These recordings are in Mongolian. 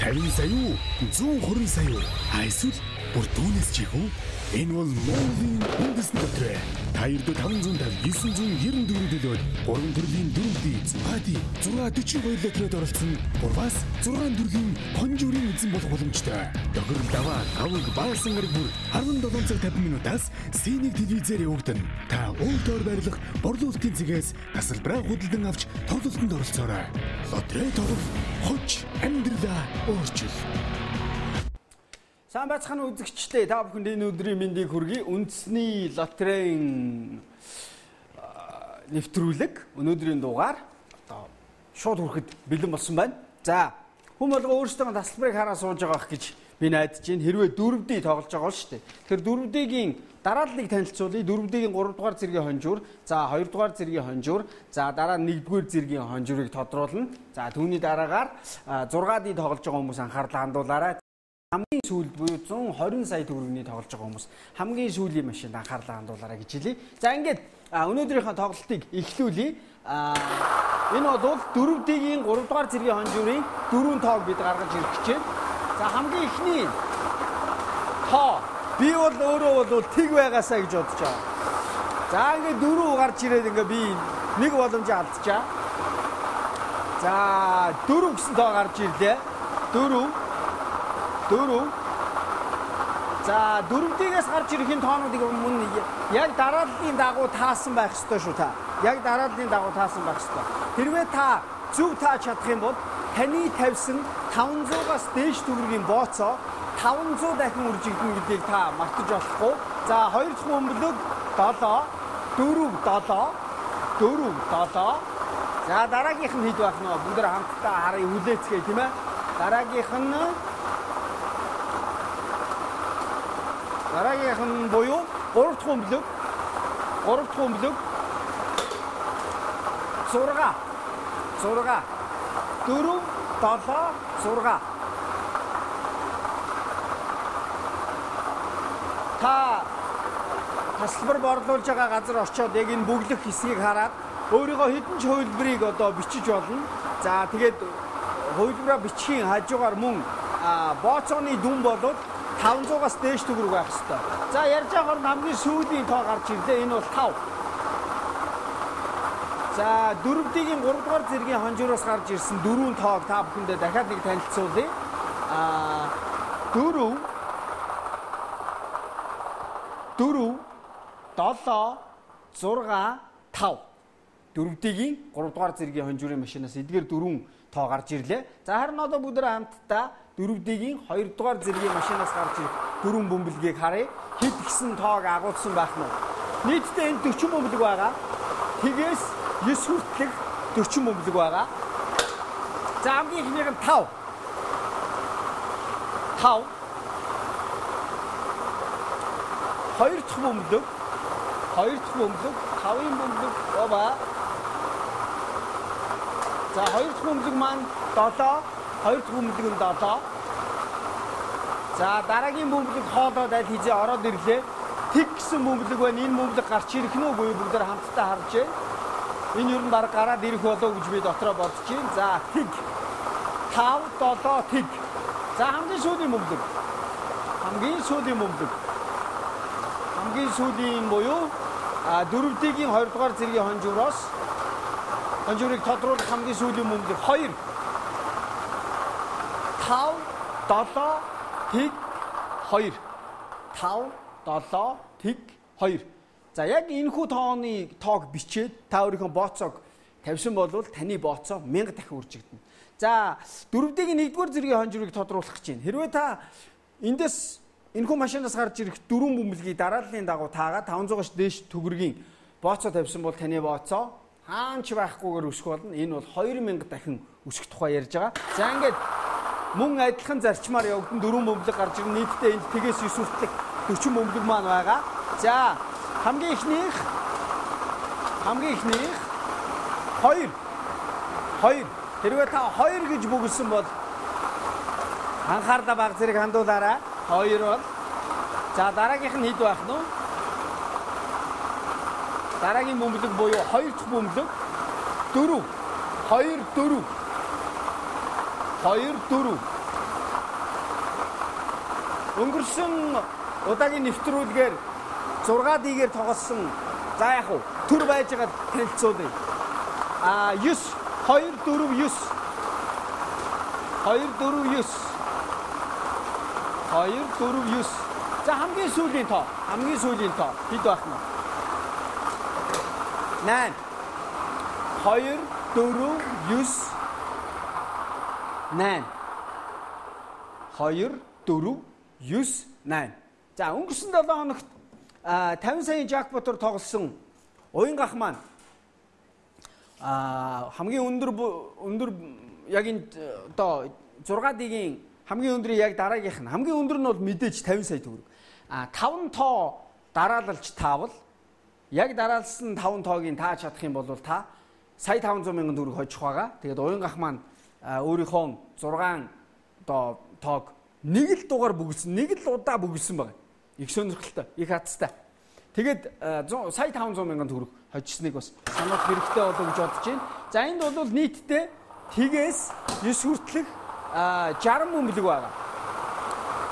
50 сая уу? 120 сая уу? Эсвэл бүр түүнээс ч их үү? Энэ бол Монголын үндэсний лотерей. Та ердөө 550 994 төлөөд 3 төрлийн 4D, 6D, 642 лотерейд оролцсон 3-аас 6 төрлийн хонжуурын эзэн болох боломжтой. Тохирол даваа, давг, баасан гараг бүр 17 цаг 50 минутаас Синик телевизээр явагдана. Та өөртөө байрлах борлуулалтын цэгээс тасалбараа худалдан авч тоглолтод оролцоорой. Лотерей тоглох хоч амьдралаа өөрчил. Сайн байцгаана үзэгчдээ, та бүхэнд энэ өдрийн мэндийг хүргэе. Үндэсний лотерейн нэвтрүүлэг өнөөдрийн дугаар одоо шууд хүрэхэд бэлэн болсон байна. За, хүн болго өөрсдөө тасалбарыг хараа сууж байгаа байх гэж би найдаж байна. Хэрвээ 4D тоглож байгаа бол шүү дээ. Тэгэхээр 4D-гийн дарааллыг танилцуулъя. 4D-гийн 3 дугаар зэргийн хонжуур, за 2 дугаар зэргийн хонжуур, за дараа нь 1 дугаар зэргийн хонжуурыг тодруулна. За, түүний дараагаар 6D тоглож байгаа хүмүүс анхаарлаа хандуулаарай. Хамгийн сүүлд буюу 120 сая төгрөгийн тоглож байгаа хүмүүс хамгийн сүүлийн машинд анхаарлаа хандуулаарай гэж хэлье. За, ингээд өнөөдрийнхөө тоглолтыг эхлүүлье. Энэ бол 4D-гийн 3 дугаар зэргийн хонжуурын 4 тоог бид гаргаж ирэх гэж байна. За, хамгийн эхний тоо би бол өөрөө бол тэг байгаасаа гэж бодож байгаа. За, ингээд 4 гарч ирээд ингээд би нэг боломжоо алдчихаа. За, 4 гэсэн тоо гарч ирлээ. 4 4. За, 4D-гээс гарч ирэх энэ тоонуудыг мөн яг дарааллын дагуу таасан байх ёстой шүү та. Яг дарааллын дагуу таасан байх ёстой. Хэрвээ та зөв тааж чадах юм бол таны тавьсан 500-аас дээш төгрөгийн бооцоо 500 дахин үржигдэнэ гэдгийг та мартаж болохгүй. За, хоёр дахь бөмбөлөг 7 4 7 4 7. За, дараагийнх нь хэд байх нь вэ? Бүгд хамтдаа харъя, хүлээцгээе, тийм ээ. Дараагийнх нь буюу 3 дахь бөмбөлөг 3 дахь бөмбөлөг 6 6 4 7 6. Та тасалбар борлуулж байгаа газар очиод яг энэ бөглөх хэсгийг хараад өөрийнхөө хэдэн ч хувилбарыг одоо бичиж болно. За, тэгээд хувилбараа бичхийн хажуугаар мөн бооцооны дүн болоод 500-аас дээш төгрөг байх ёстой. За, ярьж байгаа хооронд хамгийн сүүлийн тоо гарч ирлээ. Энэ бол 5. За, 4D-гийн 3 дугаар зэргийн хонжуураас гарч ирсэн 4 тоог та бүхэндээ дахиад нэг танилцуулъя. 4 4 7 6 5. 4D-гийн 3 дугаар зэргийн хонжуурын машинаас эдгээр 4 тоо гарч ирлээ. За, харин одоо бүгд хамтдаа 4D-гийн 2 дугаар зэргийн машинаас гарч ирэх 4 бөмбөлгийг харъя. Хэд гэсэн тоог агуулсан байх нь вэ? Нийтдээ энэ 40 бөмбөлөг байгаа. Тэгээс 9 хүртэлх 40 бөмбөлөг байгаа. За, хамгийн эхнийх нь 5. 5. 2 дахь бөмбөлөг. 2 дахь бөмбөлөг, 5-ын бөмбөлөг оба. За, 2 дахь бөмбөлөг маань 7. 2 дахь бөмбөлөг нь 7. За, дараагийн бөмбөлөг хоолоод аль хэзээ ороод ирлээ. Тэг гэсэн бөмбөлөг байна. Энэ бөмбөлөг гарч ирэх нь үгүй бүгд хамтдаа харж байна. Энэ ер нь баг гараад ирэх болов гэж би дотроо бодож байна. За, тэг. 5 7 тэг. За, хамгийн сүүлийн бөмбөлөг. Хамгийн сүүлийн бөмбөлөг. Хамгийн сүүлийн буюу 4D-гийн 2 дугаар зэргийн хонжууроос хонжуурыг тодруулах хамгийн сүүлийн бөмбөлөг 2 5 7 тэг 2 5 7 тэг 2. За, яг энэхүү тооны тоог бичээд та өөрийнхөө бооцоог тавьсан бол таны бооцоо 1000 дахин үржигдэнэ. За, 4D-гийн 1-р зэргийн хонжуурыг тодруулах гэж байна. Хэрвээ та эндээс энэхүү машинаас гарч ирэх 4 бөмбөлгийг дарааллын дагуу таагаад 500-аас дээш төгрөгийн бооцоо тавьсан бол таны бооцоо хаан ч байхгүйгээр өсөх болно. Энэ бол 2000 дахин өсөх тухай ярьж байгаа. За, ингээд мөн адилхан зарчмаар явагдан 4 бөмбөлөг гарч ирнэ. Нийтдээ энд тэгээс 9 хүртэлх 40 бөмбөлөг маань байгаа. За, хамгийн эхнийх 2 2. Хэрвээ та 2 гэж бөглөсөн бол анхаарлаа баг зэрэг хандуулаарай. 2 бол. За, дараагийнх нь хэд байх нь вэ? Дараагийн бөмбөлөг буюу 2 дахь бөмбөлөг 4 2 4 2 4. Өнгөрсөн удаагийн нэвтрүүлгээр 6 D-гээр тоглосон. За яг уу төр байж байгаа танилцуулъя. 9 2 4 9 2 4 9 2 4 9. За хамгийн сүүлийн тоо. Хамгийн сүүлийн тоо хэд байх нь? 8 2 4 9 8 2 4 9 8. За өнгөрсөн 7 хоногт 50 саяын жакпотоор тоглосон Уянгах маань хамгийн өндөр яг энэ одоо 6 D-гийн хамгийн өндрийн яг дараагийнх нь хамгийн өндөр нь бол мэдээж 50 сая төгрөг. 5 тоо дараалалж таавал яг дараалсан 5 тоогийн тааж чадах юм бол та сая 500 мянган төгрөг хожих байгаа. Тэгээд Уянгах маань өөрийнхөө 6 одоо тоог нэг л дугаар бөглөсөн, нэг л удаа бөглөсөн байгаа. Их сонирхолтой, их хаттай. Тэгээд сая 500 мянган төгрөг хожсныг бас сануулах хэрэгтэй болов гэж бодож байна. За энд бол нийтдээ тэгээс 9 хүртэлх 60 бөмбөлөг байгаа.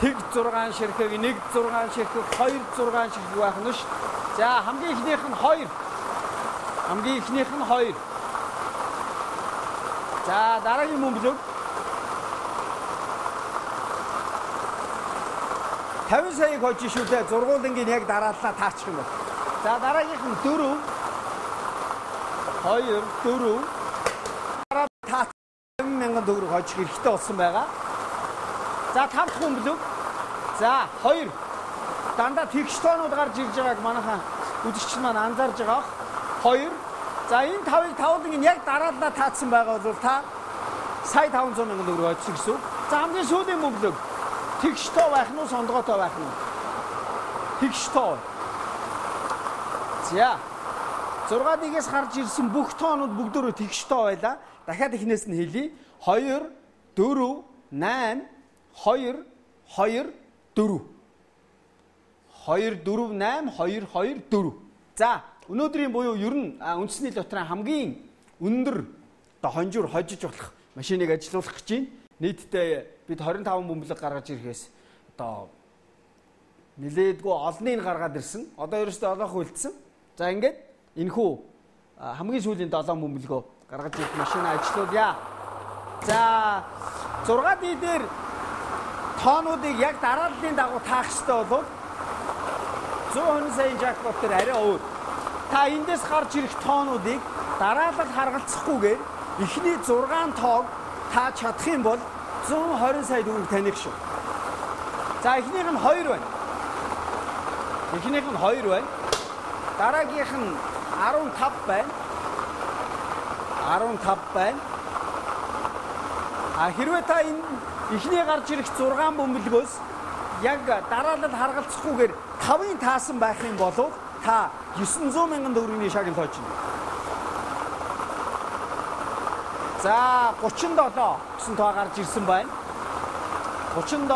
Тэг 6 ширхэг, 1 6 ширхэг, 2 6 ширхэг байх нь шүү. За хамгийн эхнийх нь 2. Хамгийн эхнийх нь 2. За дараагийн бөмбөлөг 50 саяыг хожиж шүү дээ. Зургуулангийн яг дарааллаа таачих юм бол. За дараагийнх нь 4 2 4 дараа таач 50 мянган төгрөг хожих хэрэгтэй болсон байгаа. За 5 дахь бөмбөлөг. За 2 дандаа тэгш тоонууд гарч ирж байгааг манайхан үзэгч маань анзаарж байгаа бох. 2. За энэ 5-ыг тавуулангийн яг дарааллаа таацсан байгаа бол та сая 500 мянган төгрөг хожсон гэсэн үг. За хамгийн сүүлийн бөмбөлөг. Тэгш тоо байх нь уу, сондгоотой байх нь уу? Тэгш тоо. За 6 D-гээс гарч ирсэн бүх тоонууд бүгдөө тэгш тоо байлаа. Дахиад эхнээс нь хэлье. 2 4 8 2 2 4 2 4 8 2 2 4. За өнөөдрийн буюу ер нь үндэсний лотерейн хамгийн өндөр одоо хонжуур хожиж болох машиныг ажилуулах гэж байна. Нийтдээ бид 25 бөмбөлөг гаргаж ирэхээс одоо нилээдгүй олныг гаргаад ирсэн. Одоо ерөөсөө олоох үлдсэн. За ингээд энэхүү хамгийн сүүлийн 7 бөмбөлгөө гаргаж ирэх машин ажилуулъя. За 6 D дээр тоонуудыг яг дарааллын дагуу таах ёстой болов 120 саяын жакпот дээр арай өөр. Та эндээс гарч ирэх тоонуудыг дараалал харгалзахгүйгээр эхний 6 тоог тааж чадах юм бол 120 сая төгрөг таних шүү. За эхнийх нь 2 байна. Эхнийх нь 2 байна. Дараагийнх нь 15 байна. 15 байна. А хэрвээ та энэ эхний гарч ирэх 6 бөмбөлгөөс яг дараалал харгалзахгүйгээр 5-ын таасан байх юм бол та 900 мянган төгрөгийн шагнал хожино. За 37 гэсэн тоо гарч ирсэн байна. 37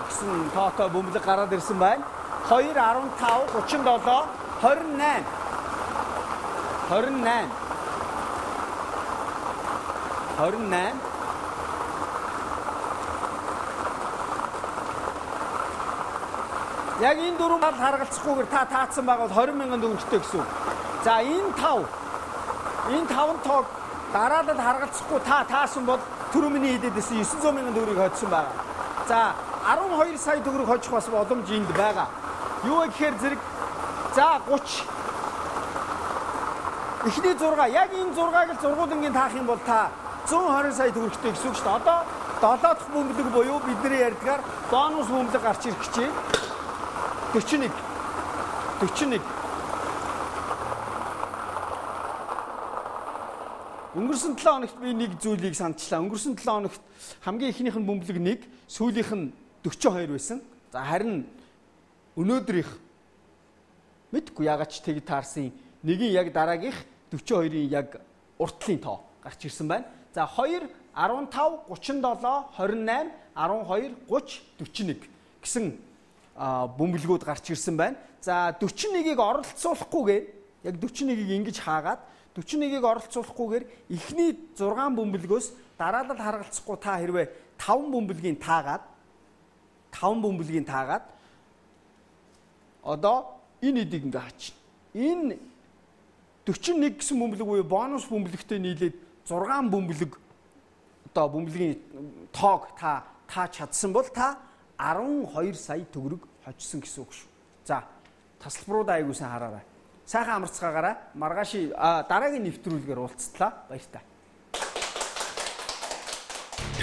гэсэн тоотой бөмбөлөг гараад ирсэн байна. 2 15 37 28 28 28. Яг энэ дөрвөн бал харгалзахгүйгээр та таацсан байгаа бол 20 мянган төгрөгтэй гэсэн үг. За энэ 5 тоог дараалал харгалзахгүй та таасан бол түрүү миний хэлээдсэн 900 мянган төгрөгийг хоцсон байгаа. За 12 сая төгрөг хожих бас боломж энд байгаа. Юу вэ гэхээр зэрэг за 30 эхний 6 яг энэ 6-ыг л зургуулангийн таах юм бол та 120 сая төгрөгтэй гэсэн үг шүү дээ. Одоо 7 дахь бөмбөлөг буюу бидний ярьдгаар бонус бөмбөлөг гарч ирэх гэж байна. 41 41. Өнгөрсөн 7 хоногт би нэг зүйлийг саначлаа. Өнгөрсөн 7 хоногт хамгийн эхнийх нь бөмбөлөг 1, сүүлийнх нь 42 байсан. За харин өнөөдрийнх мэдгүй ягаад ч тэг таарсан нэгийн яг дараагийнх 42-ын яг уртлын тоо гарч ирсэн байна. За 2 15 37 28 12 30 41 гэсэн бөмбөлгүүд гарч ирсэн байна. За 41-ийг оролцуулахгүйгээр яг 41-ийг ингэж хаагаад 41-ийг оролцуулахгүйгээр эхний 6 бөмбөлгөөс дараалал харгалзахгүй та хэрвээ 5 бөмбөлгийн таагаад 5 бөмбөлгийн таагаад одоо энэ эдийг ингээ хачин. Энэ 41 гэсэн бөмбөлөг буюу бонус бөмбөлөгтэй нийлээд 6 бөмбөлөг одоо бөмбөлгийн тоог та тааж чадсан бол та 12 сая төгрөг хожсон гэсэн үг шүү. За, тасалбаруудаа айгуу сайн хараарай. Сайхан амарцгаагаарай. Маргааш дараагийн нэвтрүүлгээр уулзтлаа. Баяртай.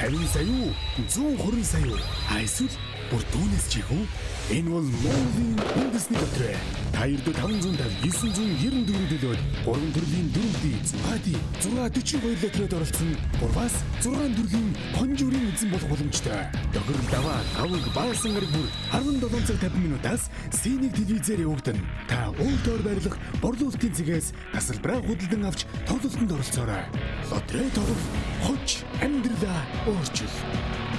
50 сая уу? 120 сая уу? Эсвэл бүр түүнээс ч их үү? Энэ бол Монголын үндэсний лотерей. Та ердөө 550 994 төлөөд 3 төрлийн 4D, 6D, 642 лотерейд оролцсон 3-аас 6 төрлийн конжурын эзэн болох боломжтой. Тохирол даваа, давг, баасан гараг бүр 17 цаг 50 минутаас Синик телевизээр явагдана. Та өөртөө байрлах борлуулалтын цэгээс тасалбараа худалдан авч тоглолтод оролцоорой. Лотерей тоглох, хож амьдралаа өөрчил.